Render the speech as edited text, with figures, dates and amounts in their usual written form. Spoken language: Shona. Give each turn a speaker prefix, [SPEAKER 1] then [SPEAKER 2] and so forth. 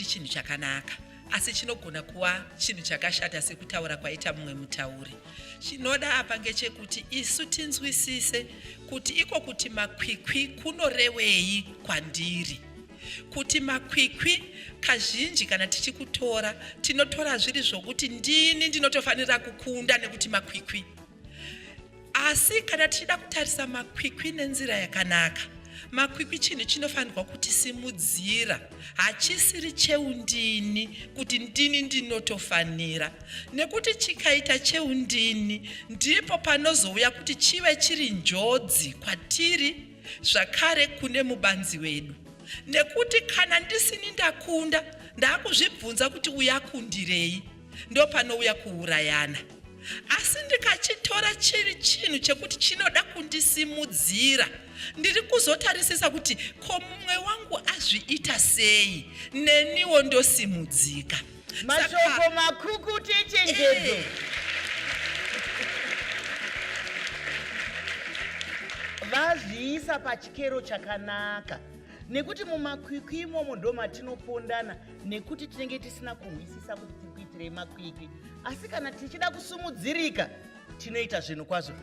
[SPEAKER 1] Chinhu chakanaka, asi chinogona kuva chinhu chakashata sekutaura kwaita mumwe mutauri. Chinoda apa ngechekuti isu tinzwisise kuti iko kuti makwikwi kunorewei kwandiri. Kuti makwikwi kazhinji kana tichikutora tinotora zviri zvokuti ndini ndinotofanira kukunda nekuti makwikwi. Asi kana tichida kutarisa makwikwi nenzira yakanaka, makwikwi chinhu chinofanirwa kutisimudzira, hachisiri cheundini kuti ndini ndinotofanira, nekuti chikaita cheundini ndipo panozouya kuti chive chiri njodzi kwatiri zvakare kune mubanzi wedu, nekuti kana ndisini ndakunda ndakuzvibvunza kuti uyu akundirei, ndopanouya kuurayana. Asi ndikachitora chiri chinhu chekuti chinoda kundisimudzira, ndiri kuzotarisisa kuti ko mumwe wangu azviita sei, neniwo ndosimudzika.
[SPEAKER 2] Mashoko makukutu echenjedzo. Eh. Vazviisa pachikero chakanaka nekuti mumakwikwi imomo ndo matinopondana nekuti tinenge tisina kuhwisisa kuti tiri kuitirei makwikwi. Asi kana tichida kusumudzirika tinoita zvinhu kwazvo.